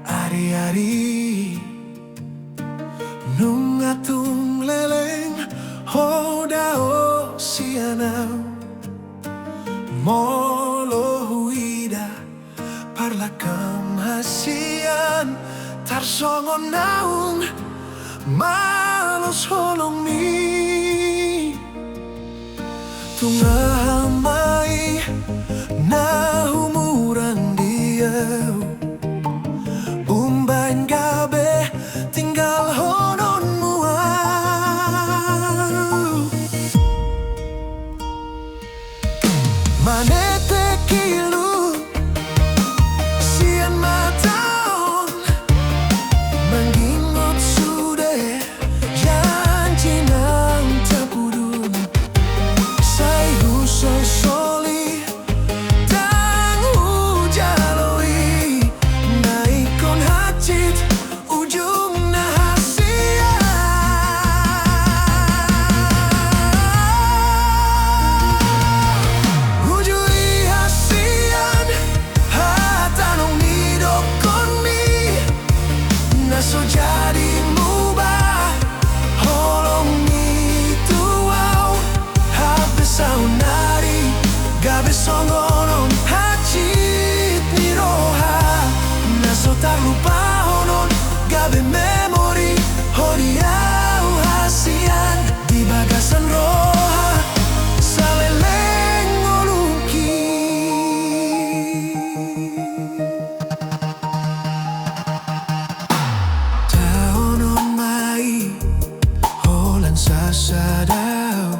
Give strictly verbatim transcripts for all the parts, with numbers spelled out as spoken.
Ari-ari nunga tung leleng ho dao sian au. Molo huida parlangkam hasian, tarsongon naung malos holongmi. Tung aha ma i na humurang di au, umbaen gabe tinggalhononmu au. Manetek ilu sian mata on, mangingot sude janji naung tapudun. Sai husolsoli ndang hujalo i, na ingkon hansit ujungna hasian. Uju i hasian hata naung nidokkonmi, na so jadi muba holongmi tu au. Hape saonari gabe songon on hansit ni roha, na so tarlupahonon gabe memori ho di au hasian, di bagasan roha saleleng ngolungki. Taonon ma i holan sasada au,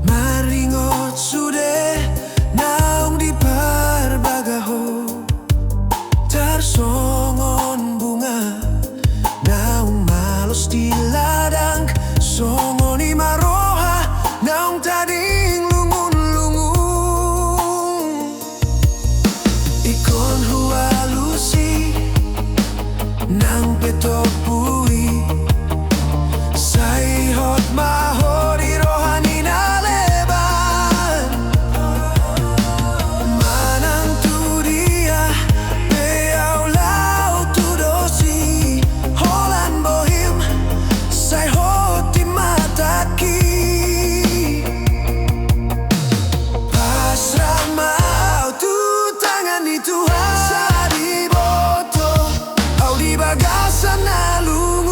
maringot sude naung diparbaga ho. Tarsongon bunga naung malos di ladang, songon i ma roha naung tading lungun-lungun. Ingkon hualusi nang pe tompu i, sai hot ma ho di roha ni na leban. Manang tu dia pe au laho tudosi, holan bohim sai hot di matangki. Pasrah ma au tu tangan ni Tuhan. Sai diboto au di bagasan na lungun.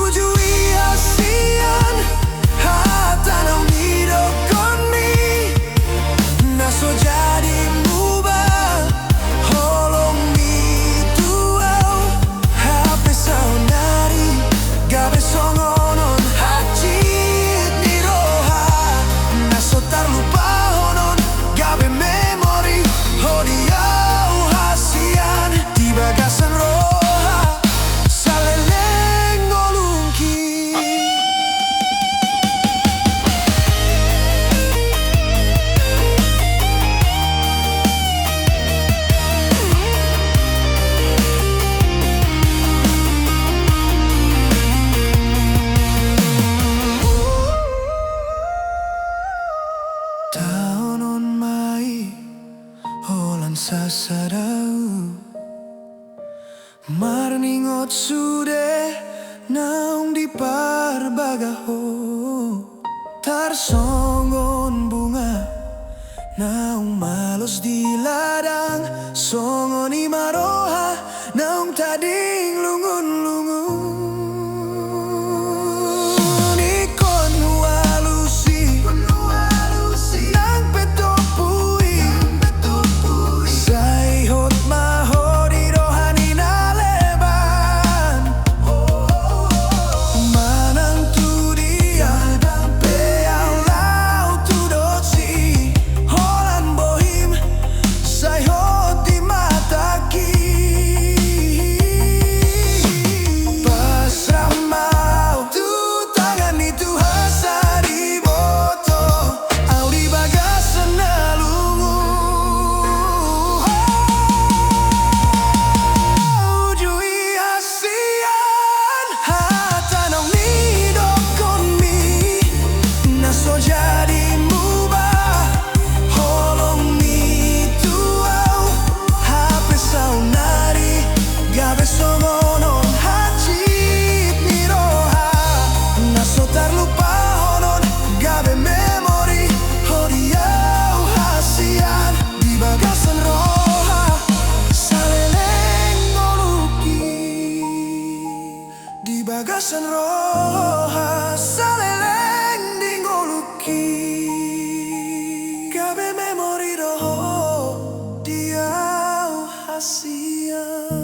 Uju i hasian hata naung nidokkonmi, na so jadi muba holongmi tu au. Hape saonari gabe songon on hansit ni roha, na so tarlupahonon gabe memori ho di au hasian, di bagasan roha saleleng ngolungki. Taonon ma i holan sasada au, maringot sude naung diparbaga ho. Tarsongon bunga naung malos di ladang, songon i ma roha naung tading lungun-lungun. Ingkon hualusi nang pe tompu i, sai hot ma ho di roha ni na leban. Manang tu dia pe au laho tudosi, holan bohim sai hot di matangki. Bagasan roha saleleng di ngolungki, gabe memori do ho di au hasian.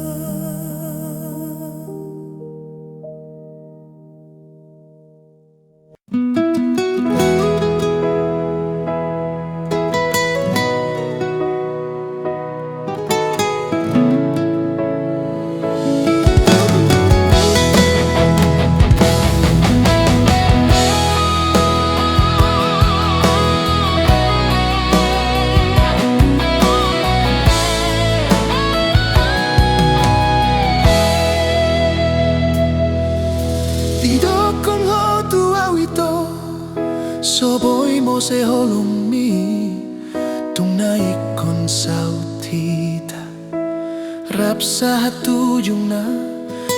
Didokkon ho tu au ito, so boi muse holongmi, tung na ingkon saut hita. Rap sahat tu ujungna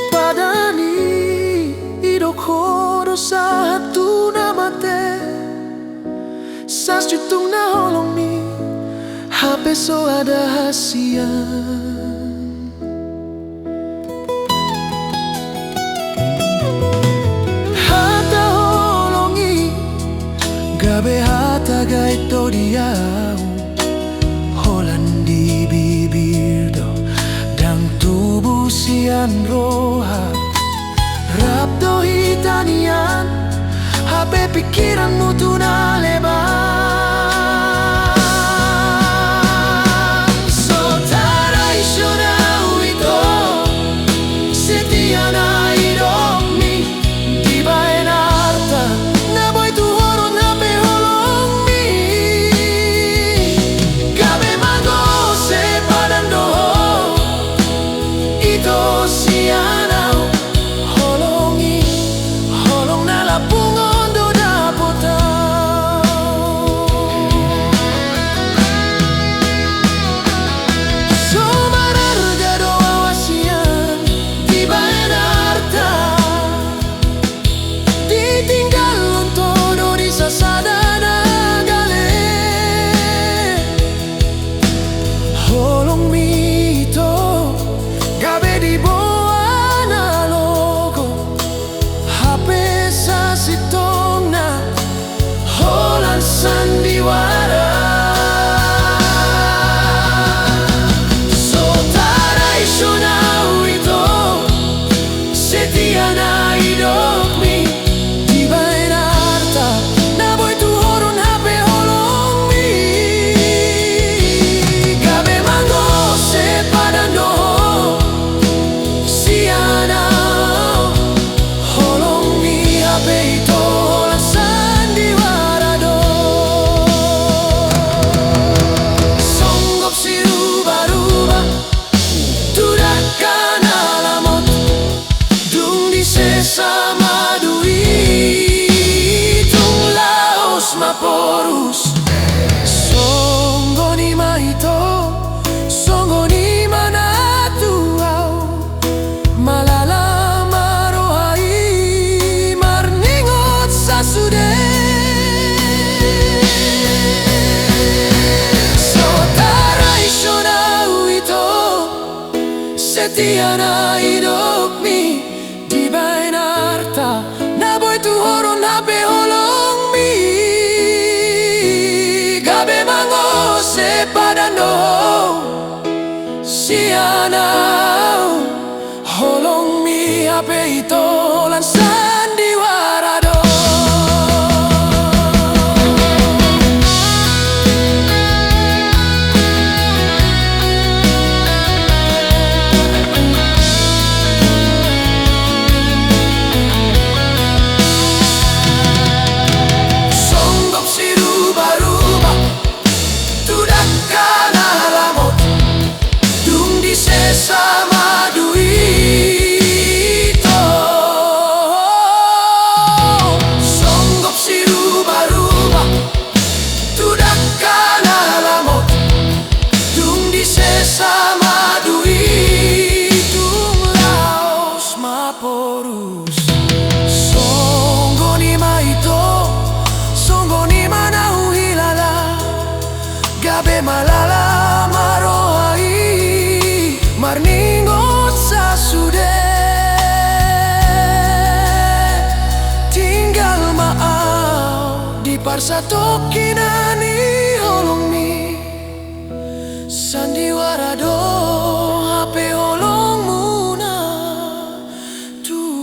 padan i, didok ho do sahat tu na mate. Sasintongna holongmi, hape so ada hasian. Hata holong i gabe hata gait do di au, holan di bibir do, ndang tubu sian roha. Rap do hita nian, hape pingkiranmu tu na leban. So taraison au ito, setia na nidokmi, dibaen arta na boi tuhoron hape holongmi, gabe mangose padan do ho, ito sian au. Holong i, holong na lapungon do dapot au. So mararga do au hasian, dibaen arta, ditinggalhon ho do di sasada na gale. Holongmi ito, gabe diboan alogo, hape sasintongna holan sandiwara. So taraison au ito, setia na nidokmi, dibaen arta na boi tuhoron hape holongmi, gabe mangose padan do ho sian au. Holongmi hape ito holan sandiwara do. Songgop sirubaruba tu dangka na lamot, dung disesa ma dui, tung laos ma porus. Songon i ma ito, songon i ma na tu au, malala ma roha i, marningot sasude. So taraison au ito, setia na nidokmi, dibaen arta na boi tuhoron hape holongmi, gabe mangose padan do ho sian au. Holongmi hape ito holan sandiwara do. Songgop sirubaruba tu dangka na lamot, dung disesa ma dui, ito. Songgop sirubaruba tu dangka na lamot, dung disesa ma dui, tung laos ma porus. Songon i ma ito, songon i ma na huhilala, gabe malala ma roha i, marningot sasude. Satongkinan ni holongmi, sandiwara do hape holongmuna Tuhan.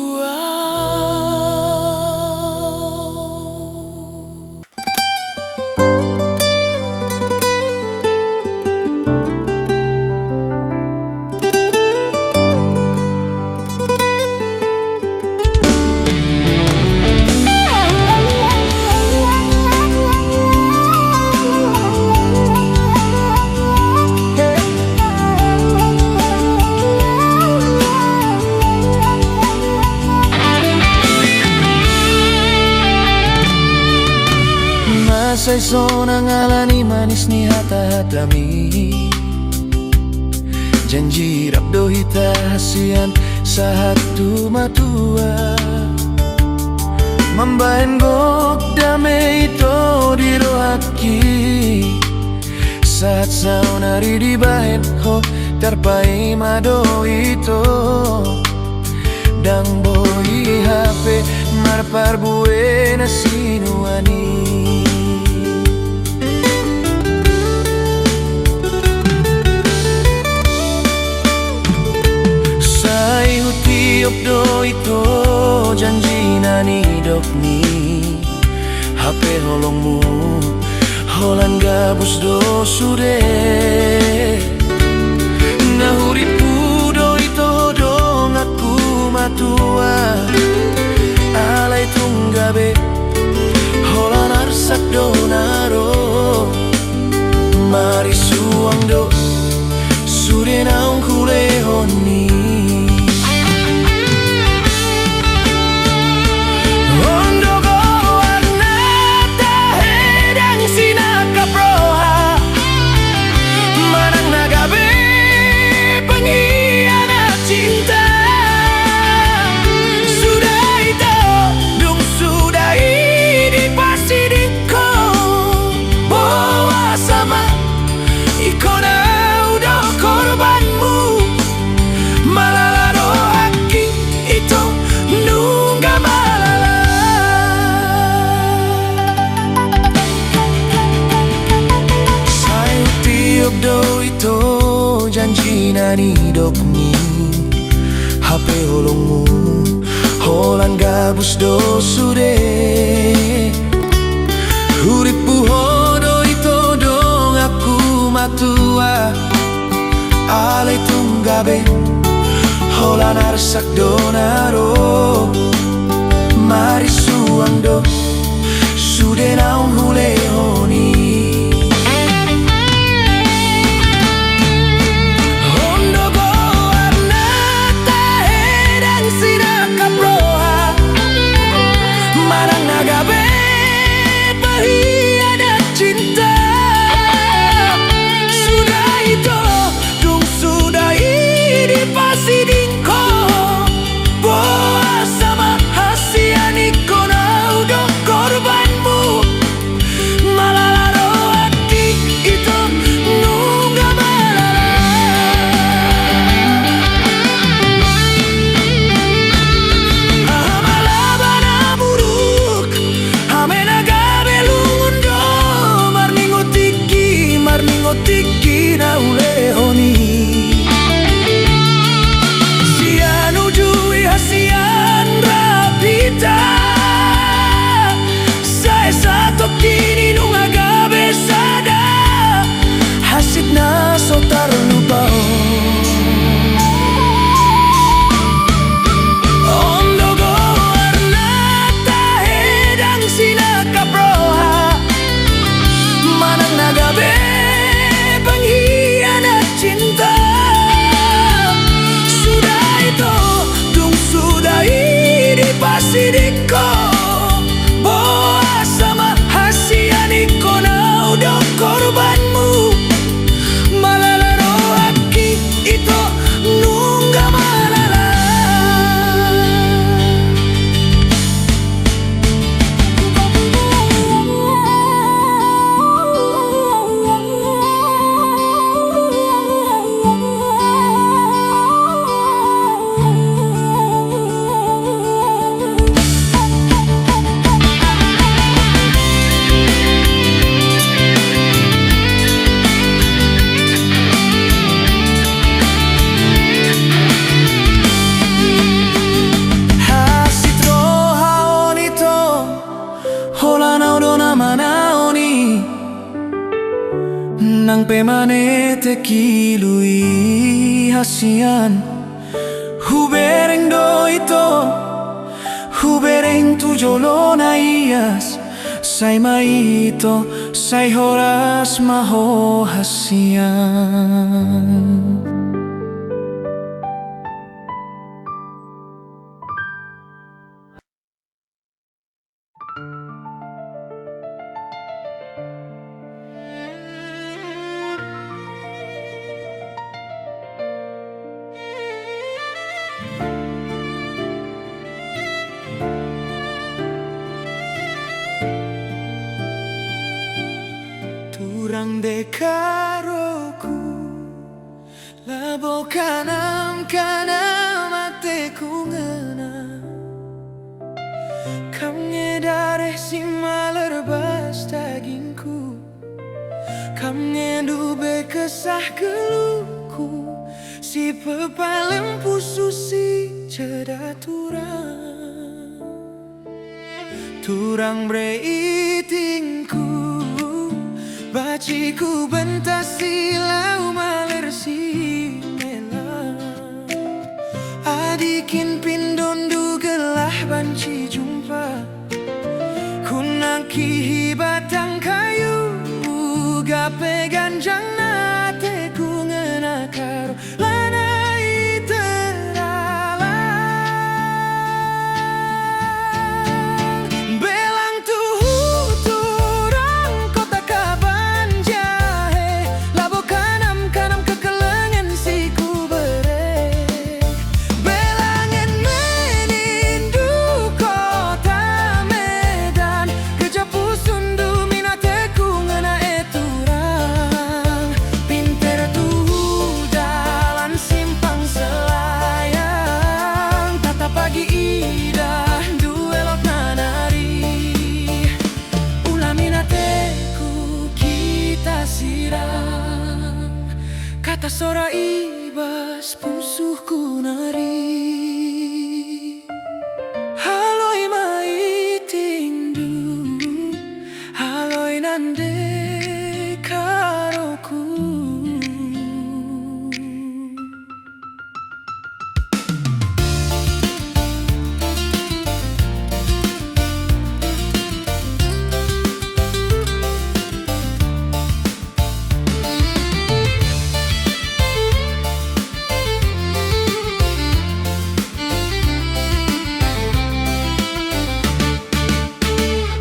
Masa i sonang ala ni manis ni hata-hatami. Janji rap do hita hasian sahat tu matua. Mambahen gok dame ito di rohangki. Sahat saonari dibahen ho tarpaima do ito. Ndang boi hape marparbue na sinuan i. Sai hutiop do ito janji na nidokmi. Hape holongmu holan gabus do sude. Na hurippu do ito donganku matua. Alai tung gabe holan arsak do na ro. Marisuang do sude naung hulehon i. On do goarna tahe dang sinangkap roha. Manang na gabe pengkhianat cinta. Suda ito, dung suda i dipasiding ho. Boasa ma ingkon au do korbanmu. Malala rohangki ito, nunga malala. Sai hutiop do ito janji na nidokmi. Hape holongmu holan gabus do sude. Hurippu ho do ito donganku matua. Alai tung gabe holan arsak do na ro. Marisuang do sude naung hulehon i. On do goarna tahe dang sinangkap roha. Manang na gabe pengkhianat cinta. Suda ito, dung suda i dipasiding ho. Boasa ma hasian ingkon au do korbanmu. Malala rohangki ito, nunga malala. Aha ma laba na buruk, hami na gabe lungun do. Marningot tingki, marningot tingki na hulehon i. Sian uju i hasian rap hita. Sai satongkin i nunga gabe sada hansit na so tarlupa on. On do goarna tahe dang sinangkap roha. Manang na gabe pengkhianat cinta. Suda ito, dung suda i dipasiding ho. Boasa ma hasian ingkon au do korbanmu. Malala rohangki ito, nunga malala. Nang pe manetek ilu i hasian, hubereng do ito, hubereng tu jolo na ias, sai ma ito, sai horas ma ho hasian. Turang de karoku, labo kanam, kanam ateku ngana. Kam nge dareh simalarbas dagingku, kam nge ndube kesah geluhku, sipepalem pusu sijada turang. Turang bere itingku, baciku bentas silau maler simelang. Adikin pindon du gelah banci jumpa, hunangki hi batang kayu, gabe ganjang na ateku ngana karo. Lana i teralang. Belang tuhu turang kota Kabanjahe, labo kanam, kanam kekelengen si kubere. Belangen menindu kota Medan, geja pusun du min ateku ngana e turang. Pinter tuhu dalan simpang selayang, tatap agi ida due lot nanari. Ula min ateku kita sirang, kata sora i bas pusuhku nari. Aloi ma itingdu, aloi nande karoku.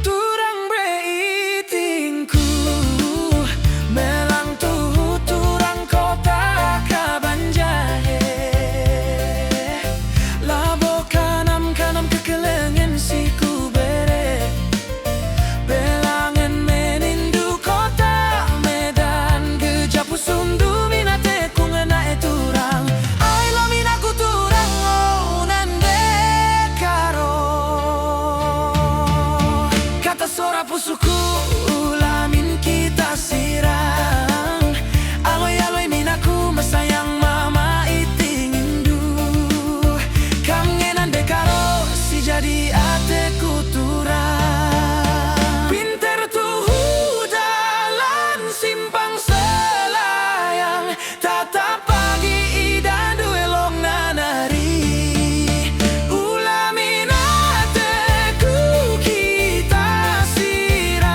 Turang bere itingku, belang tuhu turang kota Kabanjahe, labo kanam, kanam kekelengen si kubere. Belangen menindu kota Medan, geja pusun du min ateku ngana e turang. Ai lo min ahu turang, o nande karo. Kata sora pusuhku, ula min kita sirang. Aloi, aloi min ahu masayang ma ma itingindu. Kam nge nande karo si jadi ateku turang. Pinter tuhu dalan simpang selayang, tatap agi ida due lot nanari. Ula min ateku kita sirang.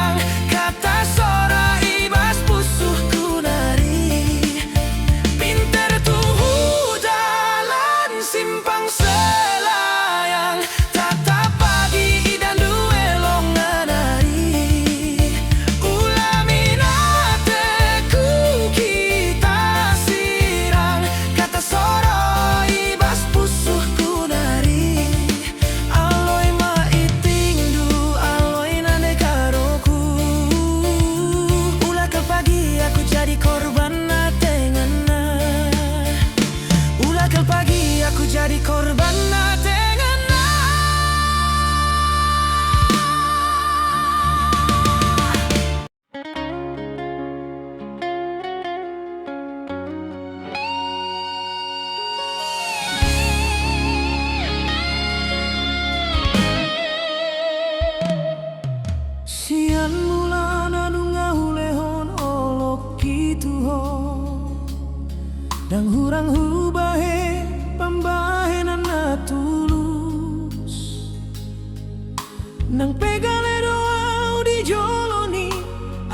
Nang pe gale do au di jolo ni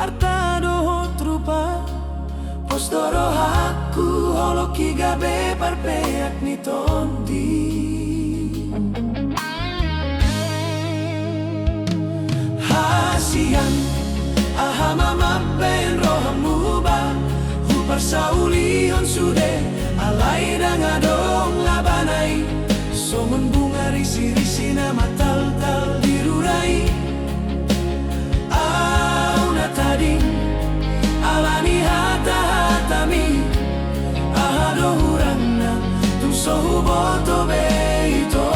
arta dohot rupa, pos do rohangku holong i gabe parpeak ni tondi. Hasian, aha ma mambahen rohangku ba, huparsaulihon sude, alai ndang adong labana i. Songon bunga risirisi na mataltal di rura i. Au na tading, ala ni hatahatami, aha do hurangna, tung so huboto be ito.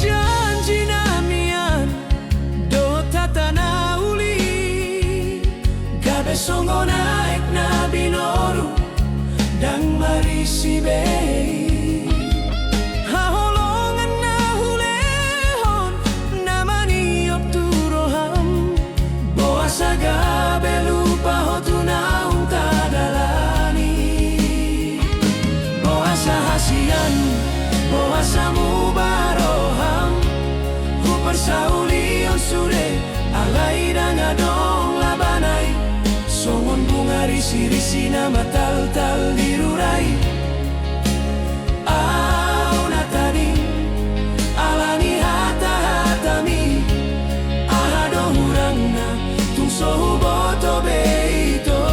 Janji na mian dohot hata na uli, gabe songon aek na binoru, ndang marisi be i. Haholongan na hulehon na maniop tu roham, boasa gabe lupa ho tu naung tadalani. Boasa hasian, boasa muba roham, huparsaulihon sude, alai ndang adong labana i. Songon bunga risirisi na mataltal di rura i. Au na tading, ala ni hatahatami, aha do hurangna, tung so huboto be ito.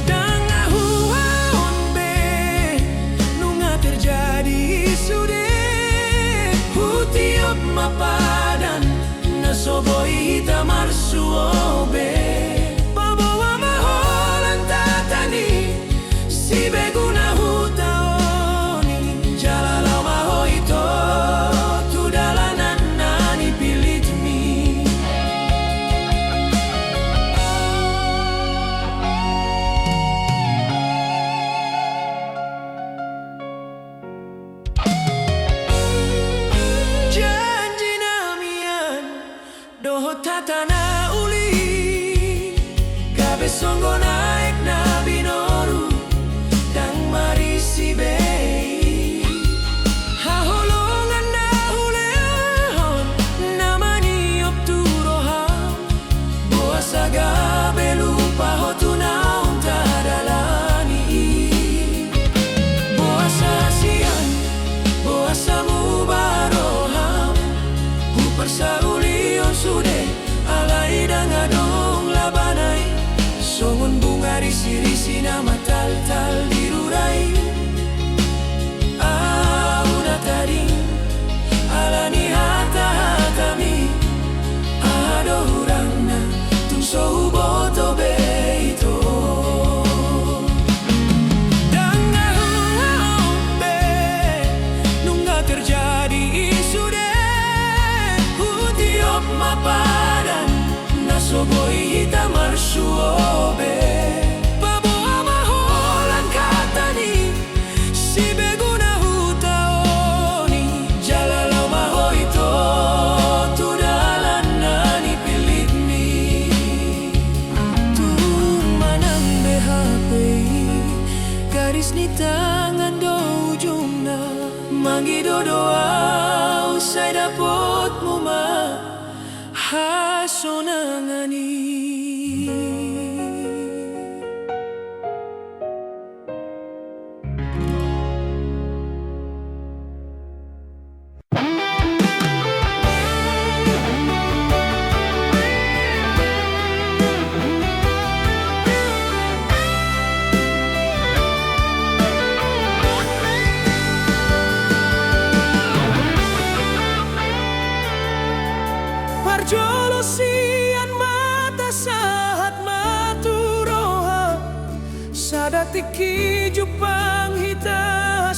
Ndang ahu on be, nunga terjadi i sude, hutiop ma padan na so boi hita marsuo be. Paboa ma holan tata ni sibegu na hutaon i, jala laho ma ho ito tu dalanan na nipilitmi. Janji na mian dohot hata na uli, gabe songon aek na binoru, ndang marisi be i. Haholongan na hulehon na maniop tu roham, boasa gabe lupa ho tu naung tadalani i. Boasa hasian, boasa muba roham, huparsaulihon sude, alai ndang adong labana i. Songon bunga risirisi na mataltal di rura i. Au na tading, ala ni hatahatami, aha do hurangna, tung so huboto be ito. Ndang ahu on be, nunga terjadi i sude, hutiop ma padan na so boi hita marsuo be. Paboa ma holan hata ni sibegu na hutaon i, jala laho ma ho ito tu dalan na nipilitmi. Tung manang be hape i, garis ni tangan do ujungna, mangido do au sai dapotmu ma hasonangan i. Parjolo sian mata sahat ma tu roha, sada tingki jumpang hita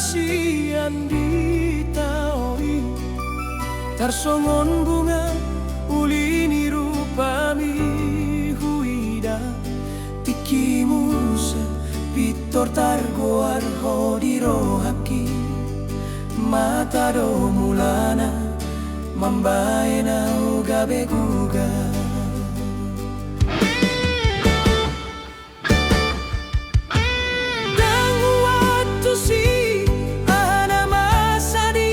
sian di tao i. Tarsongon bunga uli ni rupami huida, tingki muse pintor targoar ho di rohangki. Mata do mulana mambahen au gabe gugah. Ndang huantusi aha na masa di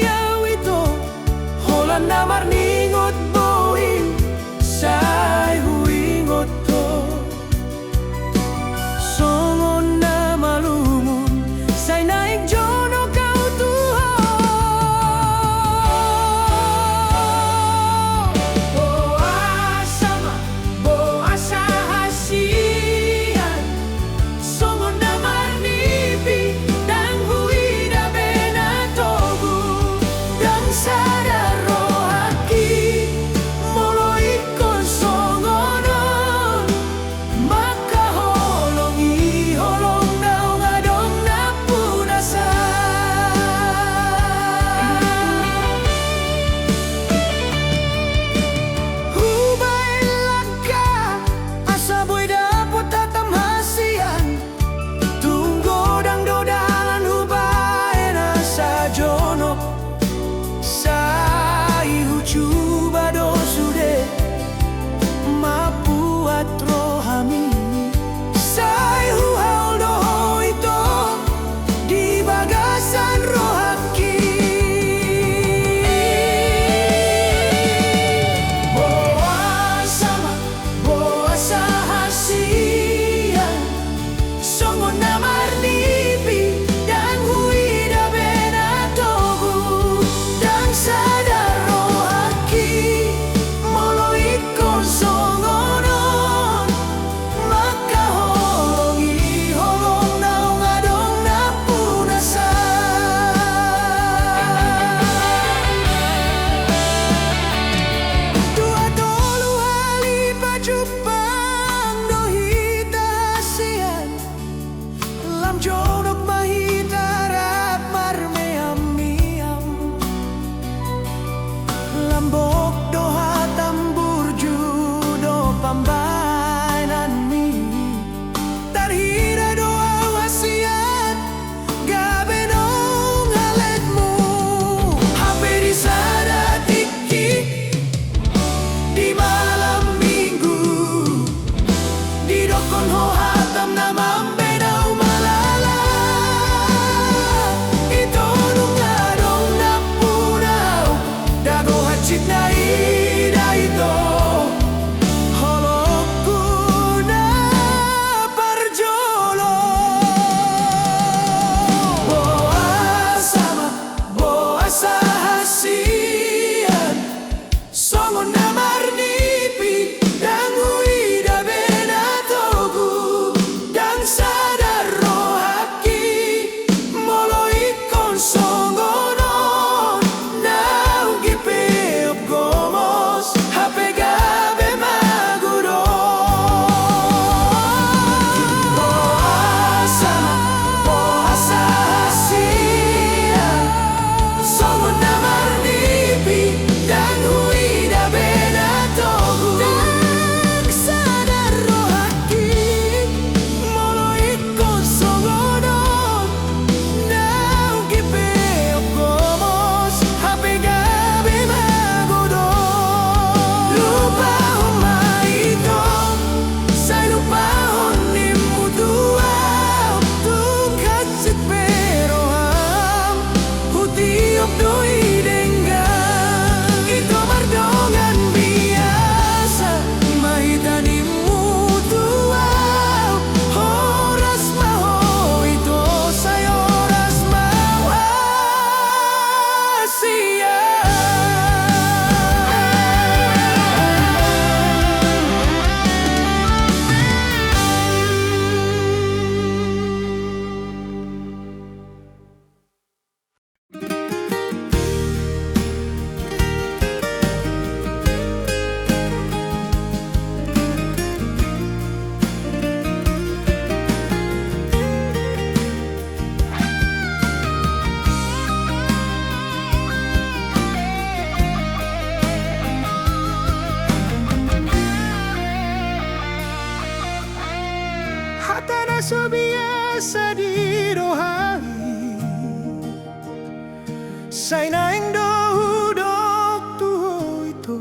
Sai naeng do hudok tu ho ito.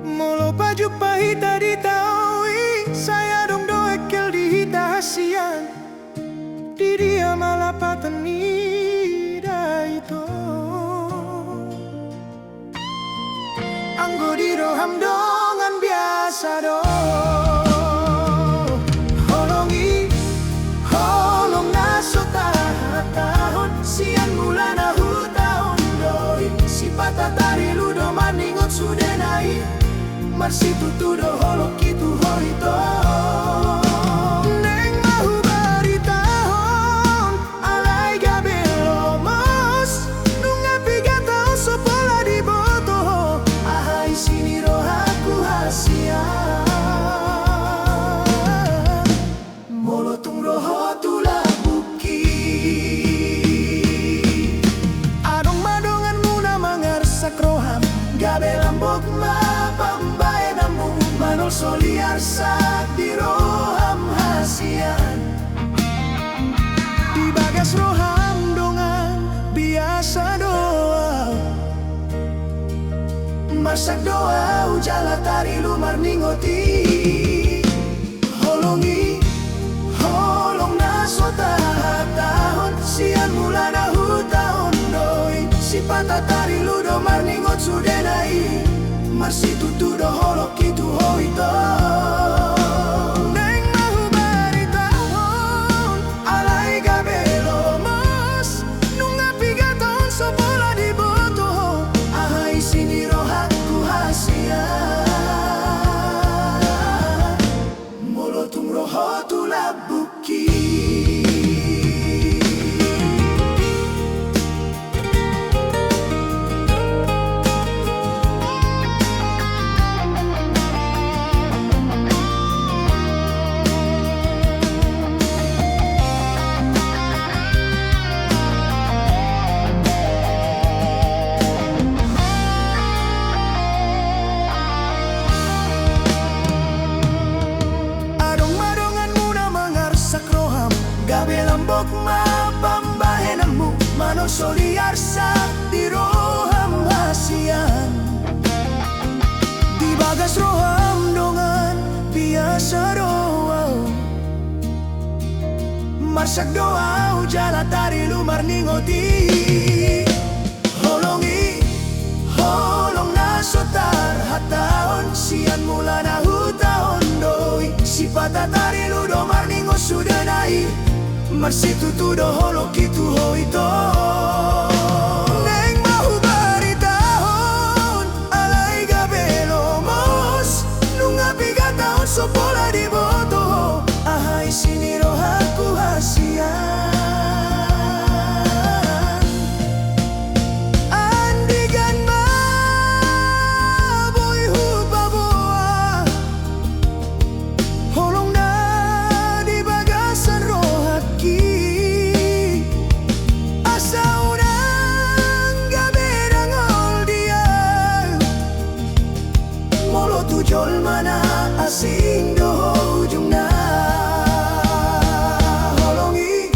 Molo pajumpang hita di tao i, sai adong do engkel di hita hasian. Di dia ma lapatan ni ida ito. Anggo di roham dongan biasa do. Holong i, holong na so tahatahon, sian mulana hutaon do i. Sipata tarilu do marningot sudena i. Marsitutu do holongki tu ho ito. Naeng ma hubaritahon, alai gabe lomos, nunga piga taon so pola diboto ho, aha isi ni rohangku hasian. Molo tung ro ho tu lambungki. Adong ma donganmuna mangarsak roham, gabe lambok ma pambahenanmu, manolsoli arsak di roham hasian. Di bagas roham dongan biasa do au. Marsak do au jala tarilu marningot i. Holong i, holong na so tahatahon, sian mulana hutaon do i. Sipata tarilu do marningot sudena i. Marsitutu do holongki tu ho ito. Naeng ma hubaritahon, alai gabe lomos, nunga piga taon so pola diboto ho, aha isi ni rohangku hasian. Molo tung ro ho tu lambungki. Adong ma donganmuna mangarsak roham, gabe lambok ma pambahenanmu, manolsoli arsak di roham hasian. Di bagas roham dongan biasa do au. Marsak do au jala tarilu marningot i. Holong i, holong na so tarhatahon, sian mulana hutaon do i. Sipata tarilu do marningot sudena i. Marsitutu do holongki tu ho ito. Naeng ma hubaritahon, alai gabe lomos, nunga piga taon so pola diboto ho, aha isi ni rohangku hasian. Andigan ma boi hupaboa holong na di bagasan rohangki. Asa unang gabe dangol dia. Molo tu jolma na asing do ho ujungna. Holong i,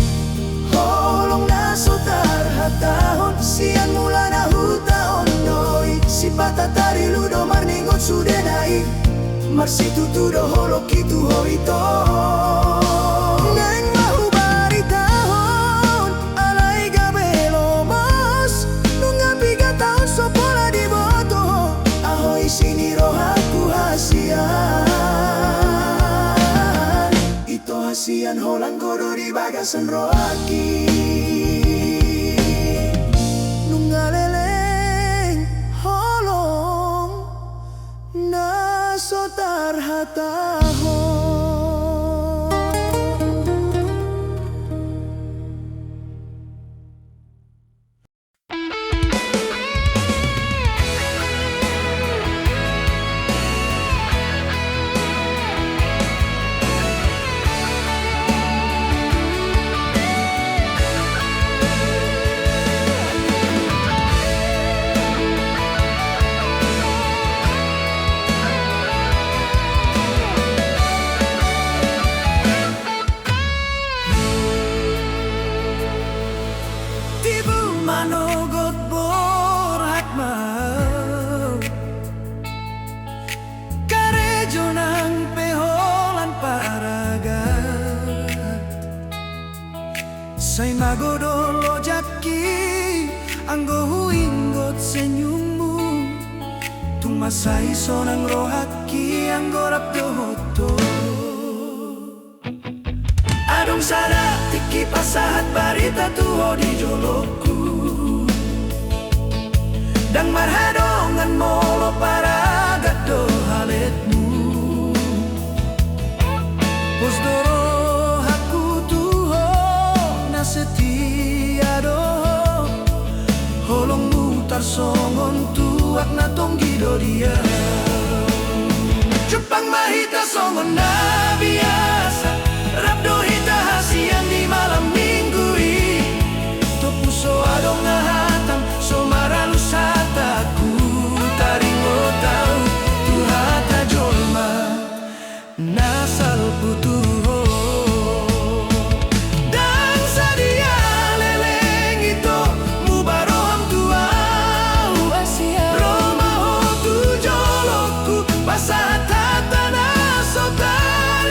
holong na so tarhatahon, sian mulana hutaon do i. Sipata tarilu do marningot sudena i. Marsitutu do holongki tu ho ito. Naeng ma hubaritahon, alai gabe lomos, nunga piga taon so pola diboto ho, aha isi ni rohangku hasian. Ito hasian, holan ho do di bagasan rohangki. Nunga leleng holong na so tarhatahon. Sai magodol ojakki anggo huingot senyummu. Tung mansai sonang rohakki anggo rap dohot ho. Adong sada tingki pasahat barita tu ho di jolongku. Ndang marhadongan molo paragat do haletmu. Pos do rohangku tu ho na setia do ho. Holongmu tarsongon tuak na tonggi do di au. Jumpang ma hita songon na biasa. Rap do hita hasian di malam minggu i. Tompu so adong na hatang so maralus hatangku. Taringot au tu hata jolma na salpu tu ho. Ndang sadia leleng ito muba roham tu au. Ro ma ho tu jolongku pasahat hata na so tau.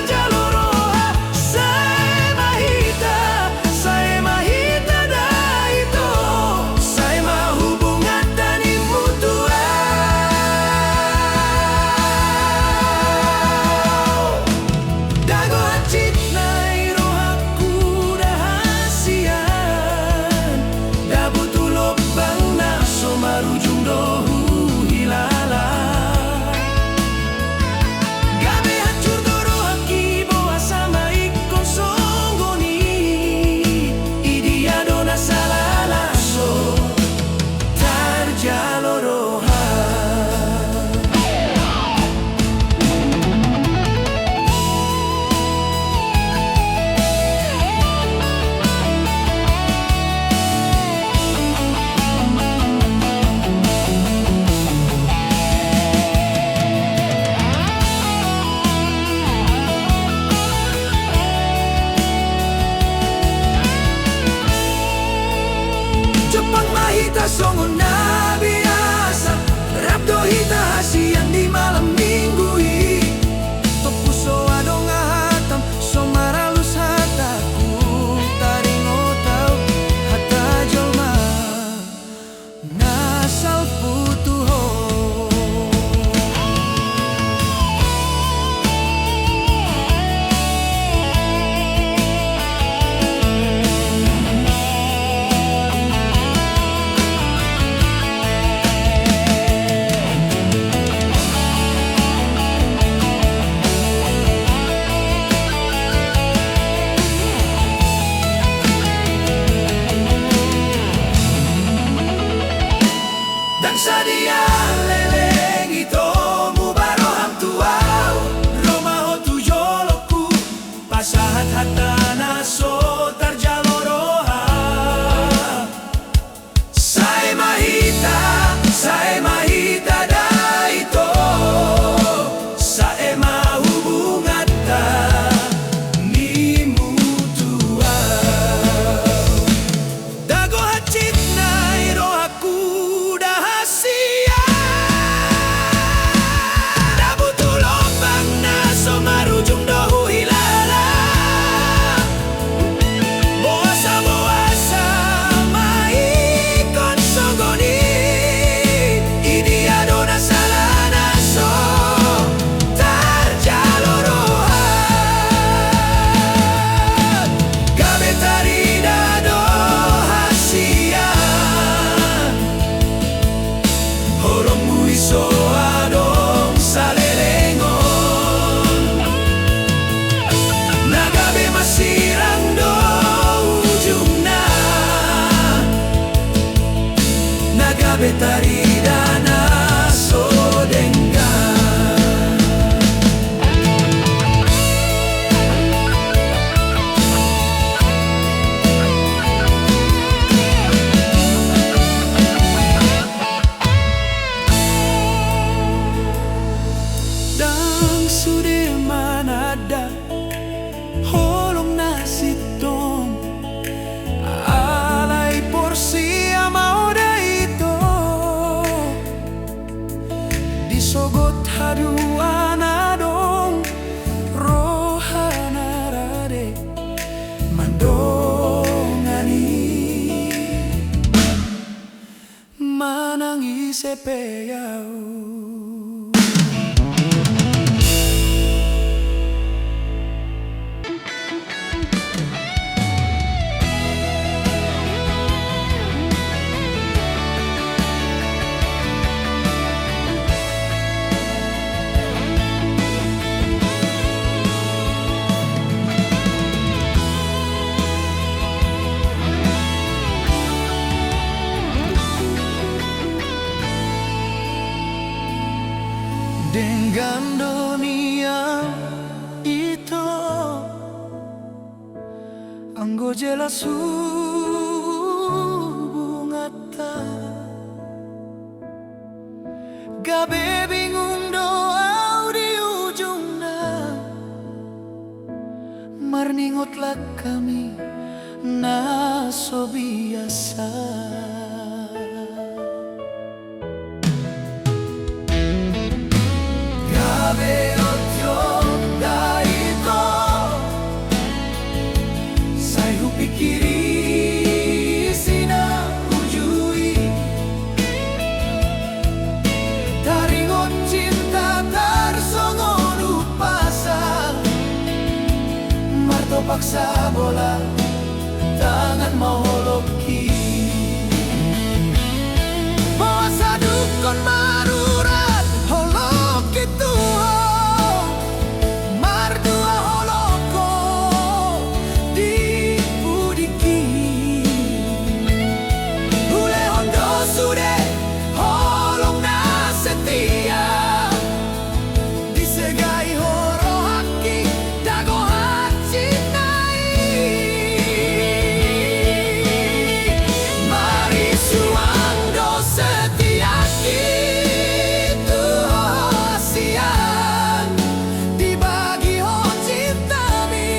Ise pe au. Denggan do nian ito, anggo jelas hubunganta. Gabe bingung do au di ujungna, marningot langkami na so biasa. Gabe otiop da ito, sai hupingkiri isi na uju i. Taringot cinta tarsongon umpasa, martopak sabola tangan ma holongki. Boasa dungkon marurat holongki tu ho, mardua holongku di pudingki. Hulehon do sude holong na setia, disegai ho rohangki, dago hansit nai. Marisuang do setiangki tu ho hasian, dibagi ho cintami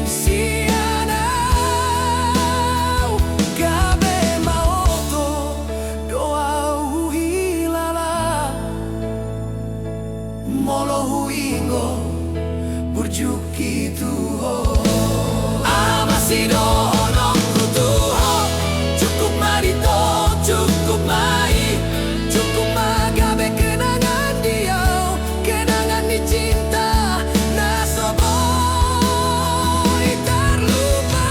sian au. Gabe ma oto do au huhilala, molo huingot burjuki tu ho. Aha ma sidohononku tu ho? Cukup ma dito, cukup ma i, cukup ma gabe kenangan di au, kenangan ni cinta na so boi tarlupa.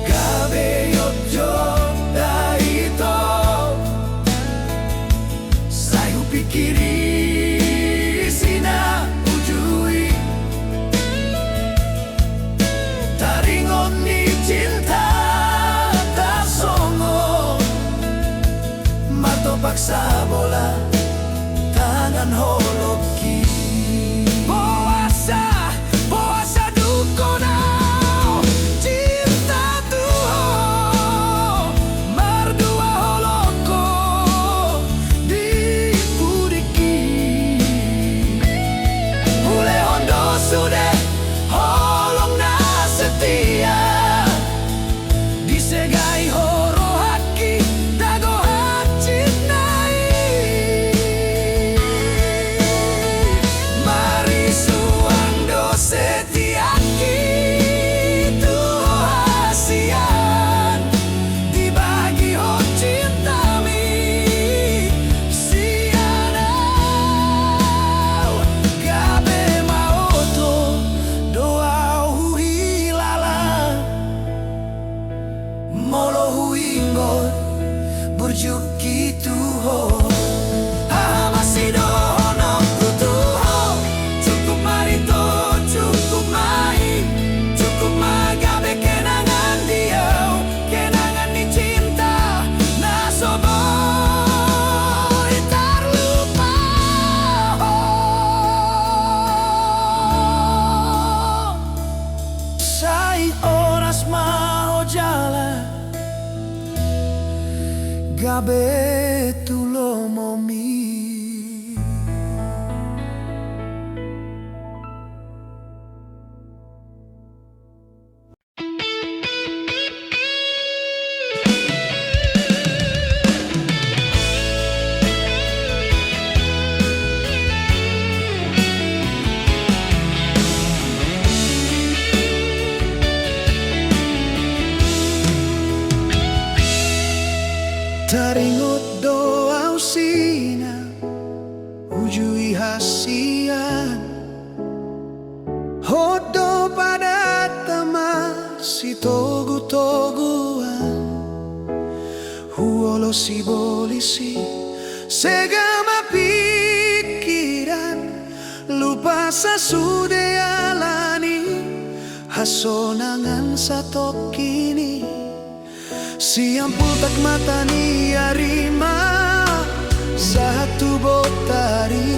Gabe otiop da ito, sai hupingkiri isi na uju i. Taringot ni cinta tarsongon, martopak sabola tangan holongki. Boasa, boasa dungkon au cinta tu ho, mardua holongku di pudingki. Hulehon do sude holong na setia, disegai ho rohangki, dago hansit nai. Marisuang do setiangki tu ho hasian, dibagi ho cintami sian au. Gabe ma oto do au huhilala, molo huingot burjuki tu ho. Aha ma sidohononku tu ho? Cukup ma dito, cukup ma i, cukup ma gabe kenangan di au, kenangan ni cinta na so boi tarlupa. Sai horas ma ho jala, gabe tu lomomi. Taringot do au sinang uju i hasian. Hot do padanta ma sitogutoguan. Huolosi bolis i, sega ma pingkiran, lupa sa sude alani hasonangan satongkin i. Sian pultak mata ni ari ma sahat tu botari,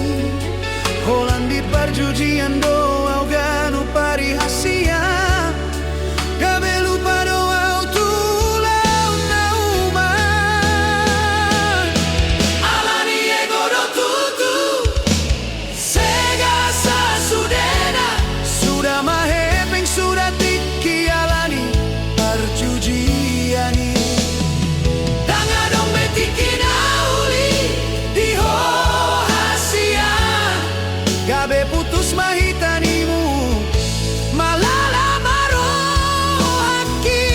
holan di parjujian do au ganup ari hasian. Gabe lupa do au tu ulaon na uman. Alani ego do tutu. Sega sa sudena, suda ma hepeng suda tingki alani parjujian i. Ndang adong be tingki na uli di ho hasian. Gabe putus ma hita ninmu, malala ma rohangki.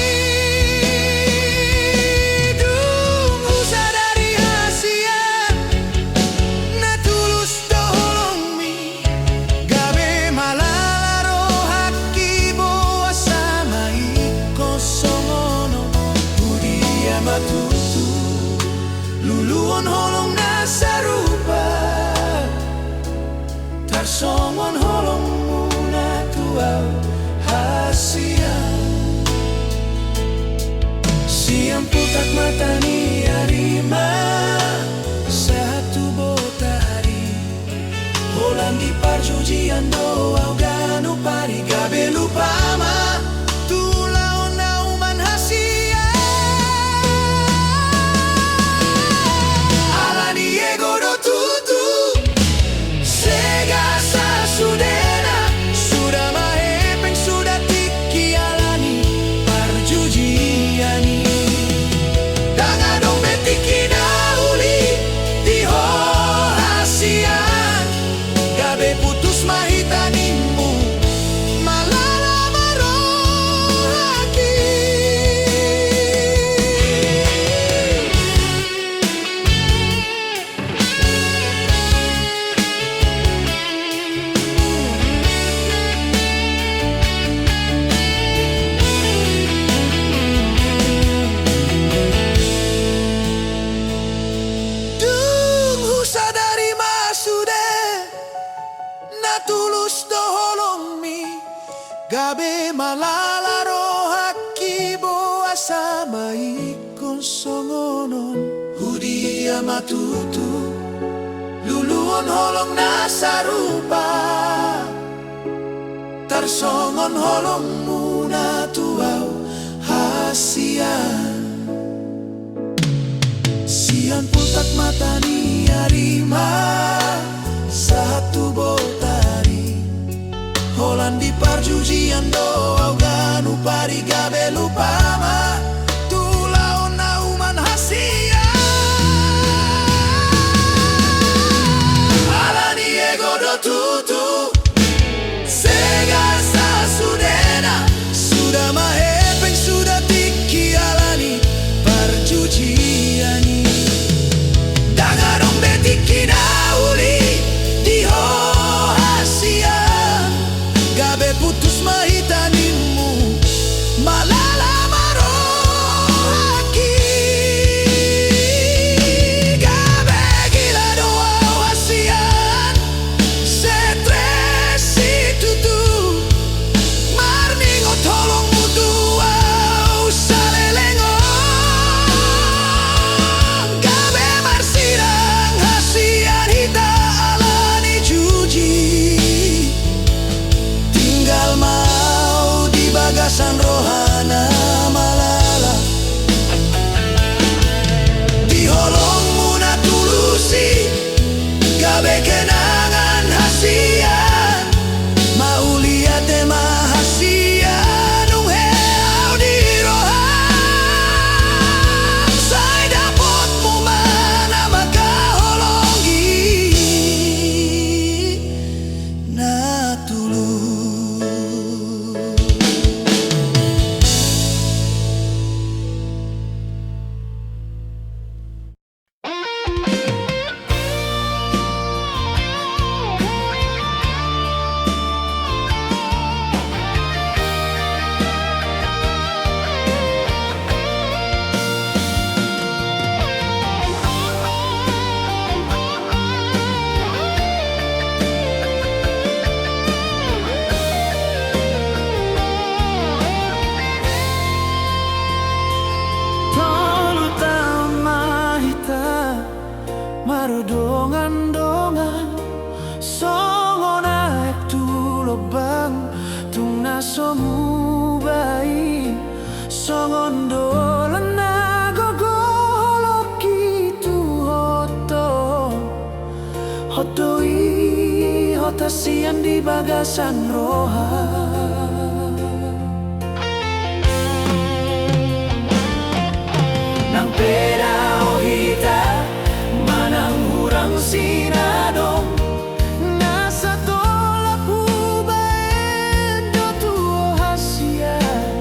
Dung husadari hasian na tulus do holongmi, gabe malala rohangki, boasa ma ingkon songon on. Hudia ma tutu luluhon holong na sarupa, tarsongon holongmuna tu au hasian. Sian pultak mata ni ari ma sahat tu botari, holan di parjujian do au ganup ari. Gabe lupa ma tu ulaon na uman hasian. Alani ego do tutu. Sega sa sudena, suda ma hepeng suda tingki alani parjujian i. Ndang adong be tingki na uli di ho hasian. Gabe putus ma hita ninmu, malala ma rohangki. Dung husadari ma sude na tulus do holongmi, gabe malala rohangki, boasa ma ingkon songon on. Hudia ma tutu luluhon holong na sarupa, tarsongon holongmuna tu au hasian. Sian pultak mata ni ari ma sahat tu botari, holan di parjujian do au ganup ari. Gabe lupa ma tu ulaon na uman hasian. Alani ego do tutu. Sega sa sudena, suda ma hepeng suda tingki alani parjujian i. Ndang adong be tingki na uli di ho hasian. Gabe putus ma hita ninmu, malala ma rohangki. Gabe gila do au hasian. Stres situtu marningot holongmu tu au saleleng on. Gabe marsidang hasian hita alani juji. Tinggal ma au di bagasan roha na malala. Di ho so muba i, songon do lan na gogo holongki tu hotong. Hot do i hot hasian di bagasan roha. Nang pe dao hita manang hurang sinadong, na satolap hubaen do tu ho hasian.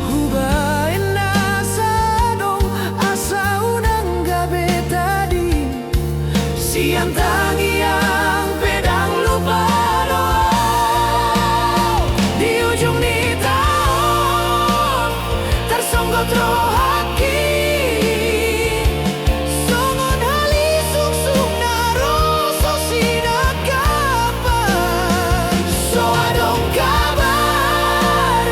Hubaen na sadong asa unang gabe tading. Sian tangiang pe ndang lupa do au. Di ujung ni taon tarsonggot rohangki songon halisungsung na ro so sinangkapan. So adong kabar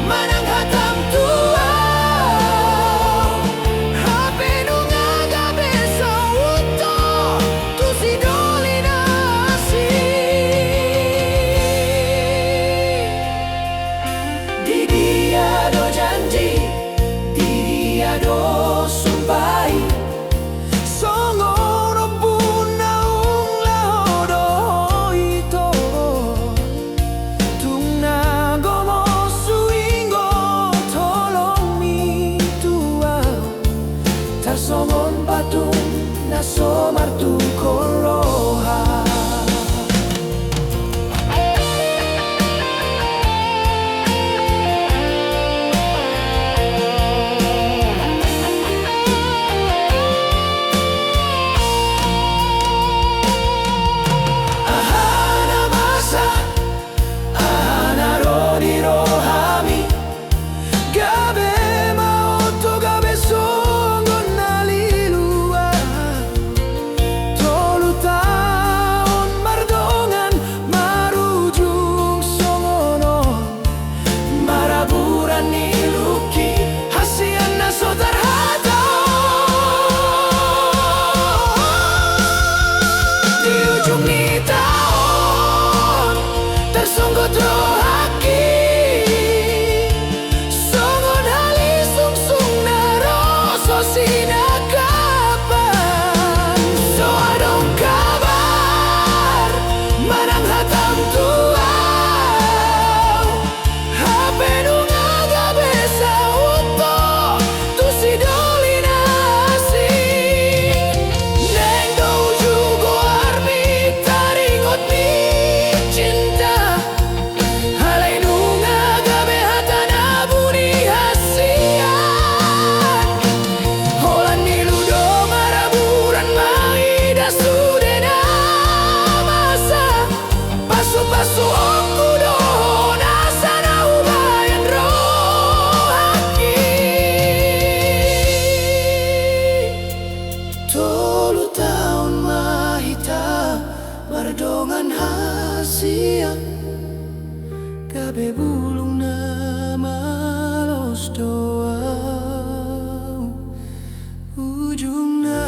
manang hatam tu au. Hape nunga gabe saut ho tu si doli na asing. Di dia do janji, di dia do sumpa i? Songon ombun naung laho do ho ito. Tung na gomos suingot holongmi tu au, tarsongon patung na so martungkol roha. Aha na masa, aha na ro di rohami? Gabe ma oto, gabe songon na lilu au. Tolu taon mardongan marujung songon on. Maraburan ni lungki, hasian na so tarhatahon. Di ujung ni taon tarsonggot rohangki songon halisungsung na ro so sinangkapan. So adong kabar manang hatam tu au. Hape nunga gabe saut ho tu si doli na asing. Naeng do uju goarmi taringot ni cinta. Alai nunga gabe hata na buni hasian. Holan nilu do maraburan, mangidah sude na masa. Pasupasu oku do ho nasa na hubaen rohangki. Tolu taon ma hita mardongan hasian. Gabe bulung na malos do au ujungna.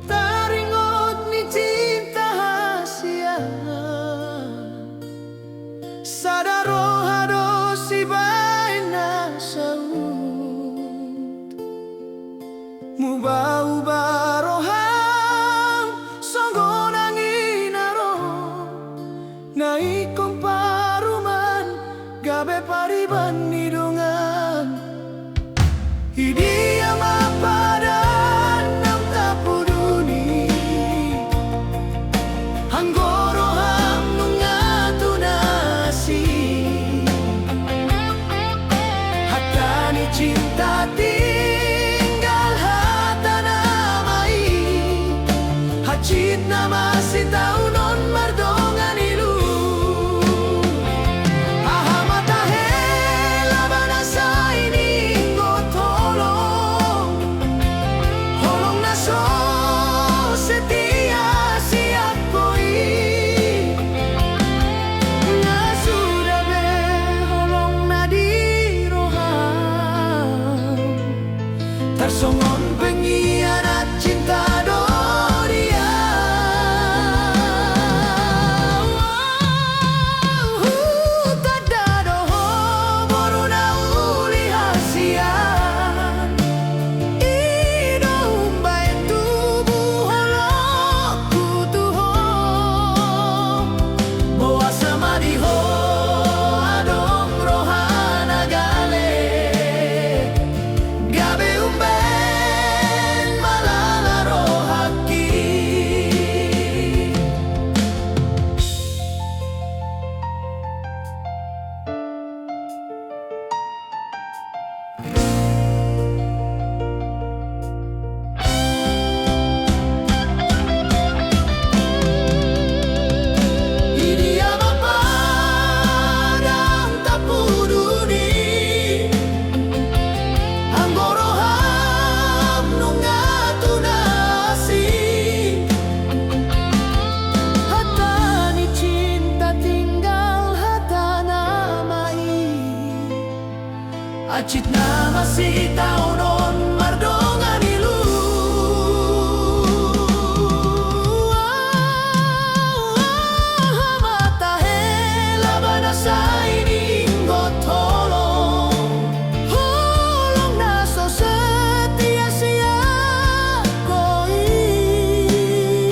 Taringot ni cinta hasian, sada roha do sibaen na saut. Muba-uba roham songon angin na ro, na ingkon paruman gabe pariban ni dongan. Idia ma padan naung tapuduni, anggo roham nunga tu na asing. Hata ni cinta tinggal hata nama i, hansit nama Hansit na masitaonon mardongan ilu. Hamata hela ba na sai niingot holong, holong na so setia sian Ho i.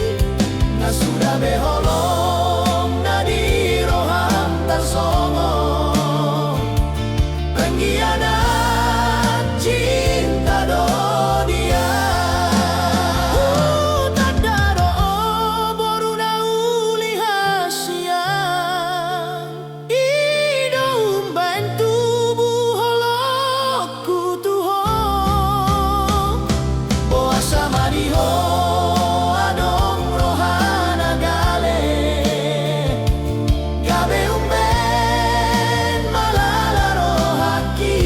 Na suda be holong na di roham tarsongon pengkhianat cinta do dia. Hutanda do o boru na uli hasian, i do umbahen tubu holongku tu ho. Boasa ma di ho adong roha na gale, gabe umbahen malala rohangki.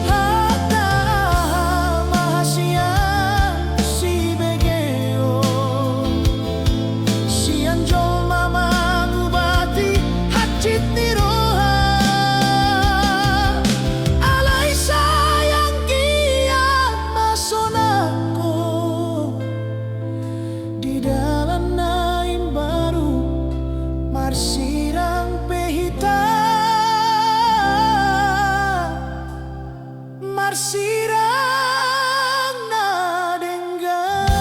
Hata aha ma hasian sibegeon sian jolma mangubati hansit ni roha. Alai sayang, hian ma sonang ho. Di dalan na imbaru marsirang pe hita, marsirang na denggan.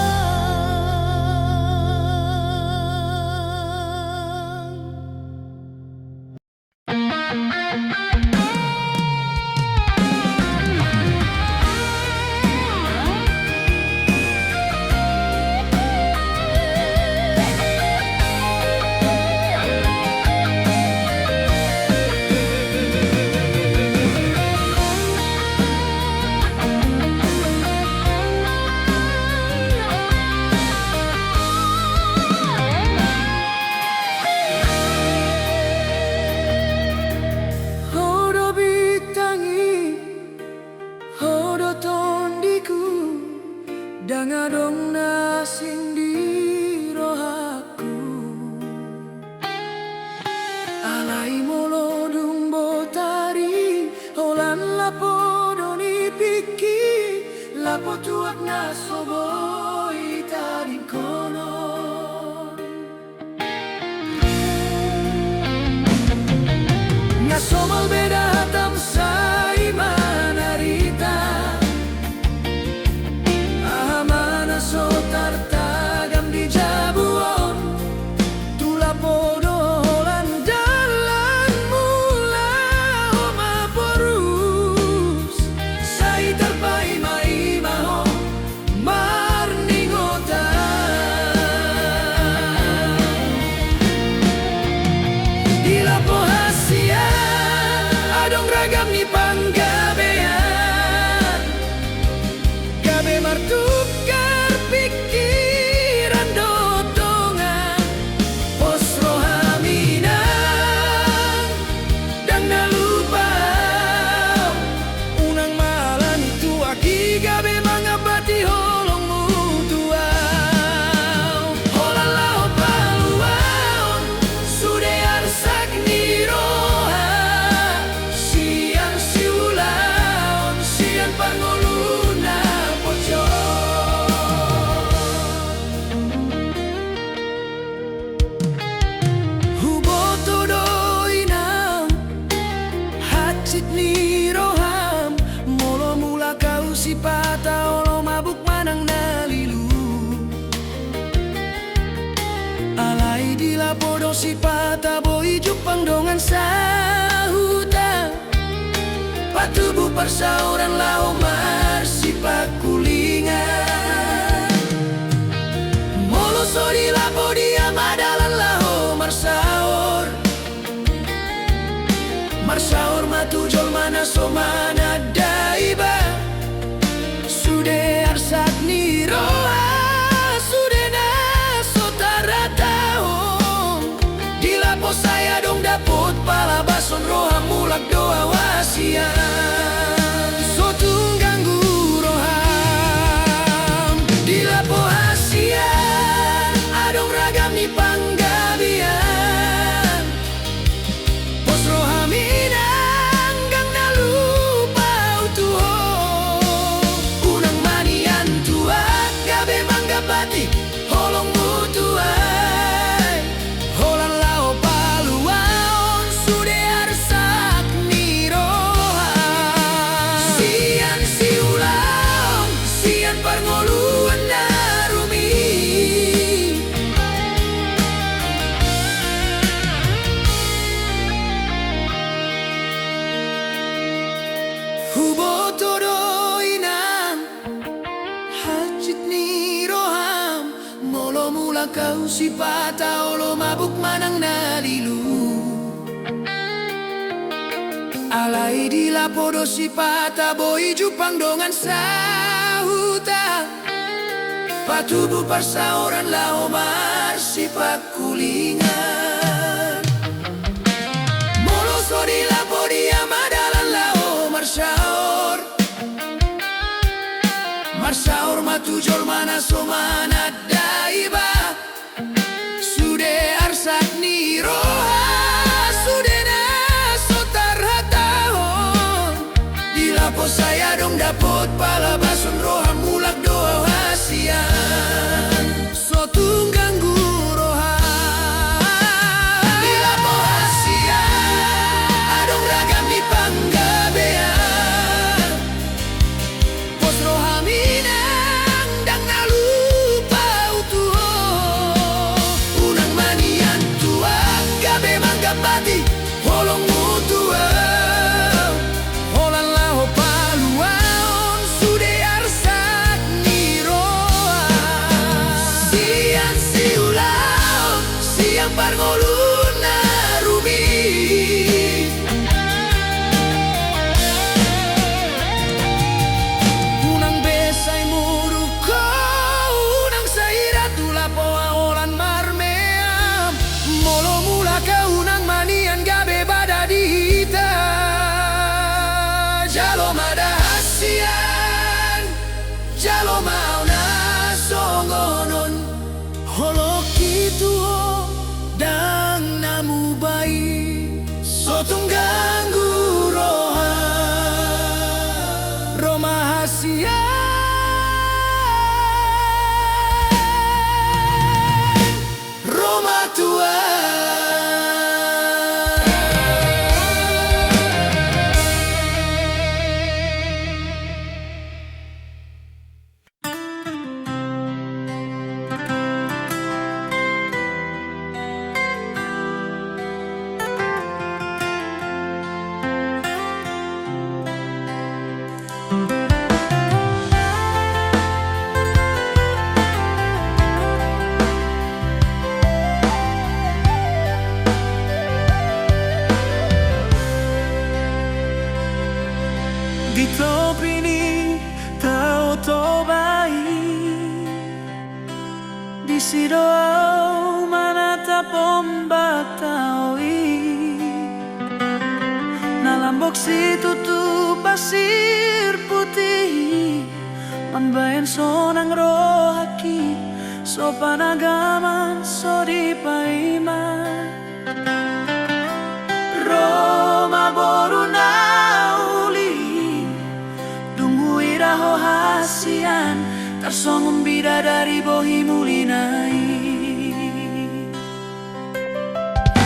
Ho do bintang i, ho do tondiku, ndang adong na asing di rohangku. Alai molo dung botari, holan lapo do nipingki, lapo tuak na so boi tadingkonon. Nga somal beda hatam sai manarita. Aha ma na so tartagam di jabu on, tu lapo do holan dalanmu laho mamborus, sai tarpaimaima ho marningotan. Di lapo hasian adong ragam ni panggabean, gabe martukar pingkiran dohot dongan. Pos roham inang, ndang na lupa au. Unang ma alani tuak i gabe mangambati holongmu tu au. Holan laho paluaon sude arsak ni roha sian siulaon, sian parngoluon na pojok. Huboto do inang hansit ni roham, molo mulak au sipata olo mabuk manang na lilu. Alai di lapo do sipata boi jumpang dongan sahuta, patubu parsaoran laho marsipangkulingan. Molo so di lapo dia ma dalan laho marsaor, marsaor ma tu jolma na so mananda iba. Sude arsak ni roha, sude na so tarhatahon. Di lapo sai adong dapot palabason roham, mulak do au hasian. So tung ganggu roham, di lapo hasian adong ragam ni panggabean. Pos roham inang, ndang na lu sipata olo mabuk manang na lilu. Alai di lapo do sipata boi jumpang dongan sahuta, patubu parsaoran laho marsipangkulingan. Molo so di lapo dia ma dalan laho marsaor, marsaor ma tu jolma na so mananda iba. Sude arsak ni roha, sude na so tarhatahon. Di lapo sai adong dapot palabason roha, mulak do au hasian. So tung ganggu roha. Di lapo hasian adong ragam ni panggabean. Pos roham inang, ndang na lupa au tu ho. Unang ma nian tuak gabe manggambati holongmu tu au. Holan laho paluaon sude arsak ni roha. Sian siulaon, sian parngoluon na rumi. Unang be sai muruk ho, unang sai ra tu lapo holan marmeam. Molo mulak au unang ma nian gabe bada di hita. Jalo ma da hasian, jalo ma au na songon on. Holongki tu ho ndang na muba i, so tung ganggu roha. Ro ma hasian, ro ma tuak. Di topi ni Tao Toba i, disi do au manatap ombak tao i. Na lambok situtu pasir putih i, mambahen sonang rohangki, so panagaman so dipaima. Ro ma boru na uli, dung huida ho hasian, tarsongon bidadari bohi mulina i.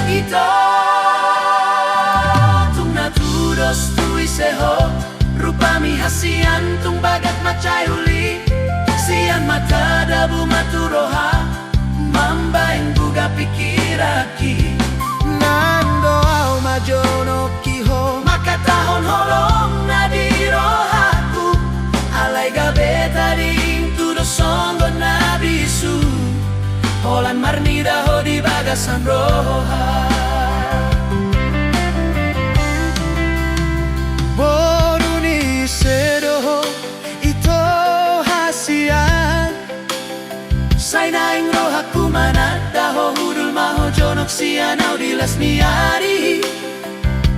Ito, tung na tudos tu ise ho, rupami hasian tung bagas mansai uli. Sian mata dabu ma tu roha, mambahen buga pingkiranki. Nang do au majonokki ho, mangkatahon holong na di rohangku. Alai gabe tading tu do songon na bisu, holan marnida ho di bagasan roha. Boru ni ise do ho, ito hasian. Sai naeng rohangku mananda ho, hundul ma ho jonok sian au di las ni ari.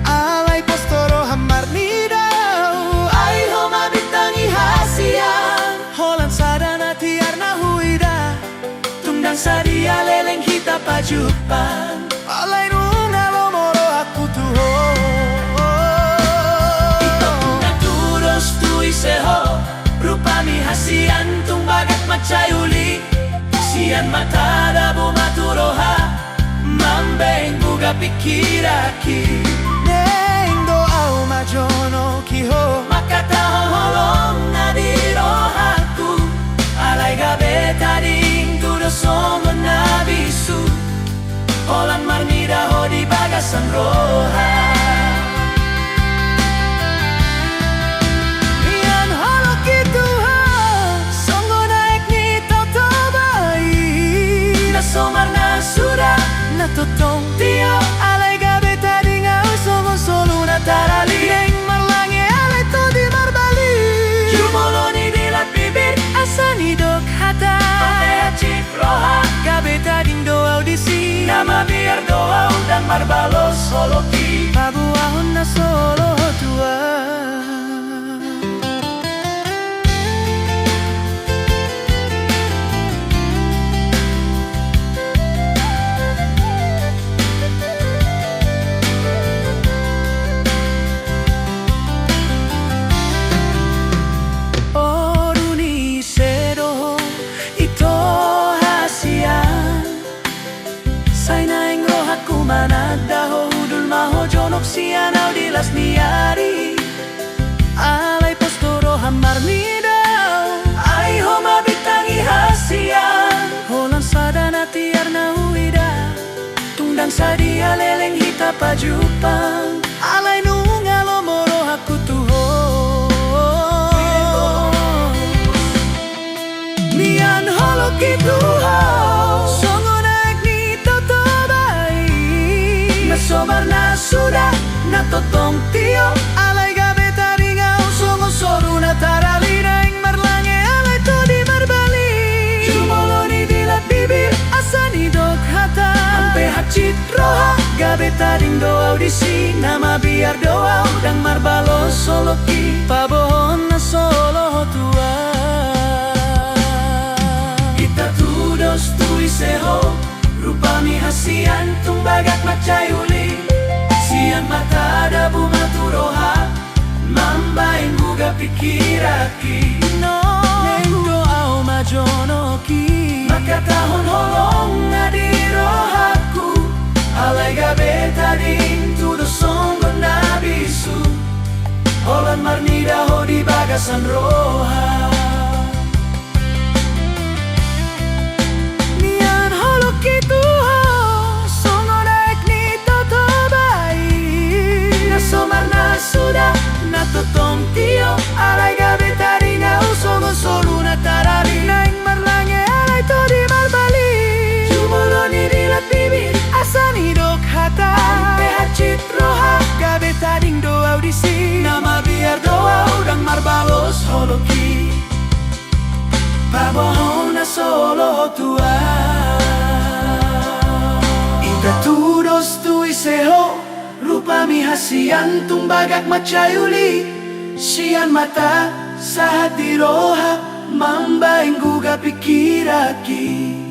Alai pos do roham marnida au, ai ho ma bintang i hasian. Holan sada na tiar na huida, tung ndang sadia leleng hita pajumpang. Alai nunga lomo rohangku tu ho. Ito, tung na tudos tu ise ho, rupami hasian tung bagas mansai uli. Sian mata dabu ma tu roha, mambahen buga pingkiranki. Naeng do au majonokki ho, mangkatahon holong na di rohangku. Alai gabe tading tu do songon na bisu, holan marnida ho di bagasan roha. Nian holongki tu ho, songon aek ni Tao Toba i. Na so Na tongtong tio, alai gabe tading ahu songon solu na tarali. Naeng marlange alai todi marbalik. Jumolo ni dilat bibir, asa nidok hata. Ate hansit roha, gabe tading do ahu disi. Na mabiar do ahu ndang marbalos holongki. Paboahon na so loho tuan. Oru ni ise do ho, ito hasian. Sai naeng rohangku mananda ho, hundul ma ho jonok sian ahu di las ni ari. Alai pos do roham marnida ahu, ai ho ma bintang i hasian. Holan sada na tiar na huida, tung ndang sadia leleng hita pajumpang. Alai nunga lomo rohangku tu ho. Nian holongki tu ho songon aek ni Toba i. Na so marnasuda, na tongtong tio, alai gabe tading ahu songon solu na tarali. Naeng marlange alai todi marbalik. Jumolo ni dilat bibir, asa nidok hata. Ampe hansit roha, gabe tading do ahu disi. Na mabiar do ahu ndang marbalos holongki. Paboahon na so loho tuan. Ita tudos tu ise ho, rupami hasian tung bagak mansai uli. Sian mata dabu ma tu roha, mambahen buga pingkiranki. Naeng do ahu ma jonok i, mangkatahon holong na di rohangku. Alai gabe tading tudos songon na bisuk, holan marnida ho di bagasan roha. Nian holongki tu ho songon aek ni Toba i. Na so marnasuda, na tongtong tio, alai gabe tading ahu songon solu na tarali. Naeng marlange alai todi marbalik. Jumolo ni dilat bibir, asa nidok hata. Ampe hansit roha, gabe tading do ahu disi. Na mabiar do ahu ndang marbalos holongki. Paboahon na so loho tuan. Ita tudos tu ise ho, rupami hasian tung bagak mansai uli. Sian mata sahat di roha, mambahen buga pingkiranki.